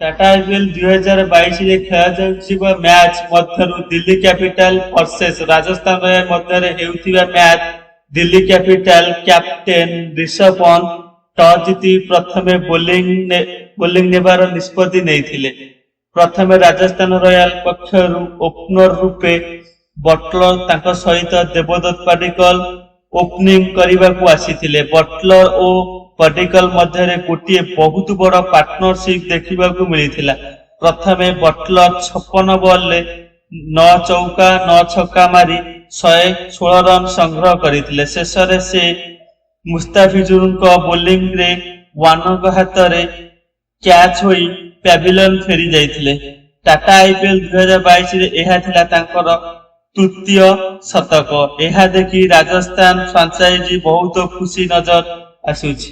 Tata IPL 2022ରେ ଖେଳାଯାଉଥିବା match ମଧ୍ୟରୁ Delhi capital versus Rajasthan royal ମଧ୍ୟରେ ହେଉଥିବା match. Delhi capital captain Rishabh Pant toss ଜିତି ପ୍ରଥମେ ବୋଲିଂ ନେବାର ନିଷ୍ପତ୍ତି ନେଇଥିଲେ। ପ୍ରଥମେ ରାଜସ୍ଥାନ ରୟାଲ ପକ୍ଷରୁ ଓପନର ରୂପେ ବଟଲର, ତାଙ୍କ ସହିତ ଦେବଦତ୍ତ ପାଡିକଲ ଓପନିଂ କରିବାକୁ ଆସିଥିଲେ। ବଟଲର ଓ ପଡିକଲ ମଧ୍ୟରେ ଗୋଟିଏ ବହୁତ ବଡ ପାର୍ଟନରସିପ ଦେଖିବାକୁ ମିଳିଥିଲା। ପ୍ରଥମେ ବଟଲର 56 ବଲରେ 9 ଚୌକା, 9 ଛକା ମାରି 116 ରନ ସଂଗ୍ରହ କରିଥିଲେ। ଶେଷରେ ସେ ମୁସ୍ତାଫିଜୁରଙ୍କ ବୋଲିଂରେ ୱାର୍ଣ୍ଣରଙ୍କ ହାତରେ କ୍ୟାଚ୍ ହୋଇ ପ୍ୟାଭିଲିୟନ ଫେରି ଯାଇଥିଲେ। ଟାଟା ଆଇପିଏଲ୍ 2022ରେ ଏହା ଥିଲା ତାଙ୍କର ତୃତୀୟ ଶତକ। ଏହା ଦେଖି ରାଜସ୍ଥାନ ଫ୍ରାଞ୍ଚାଇଜି ବହୁତ ଖୁସି ନଜର ଆସୁଛି।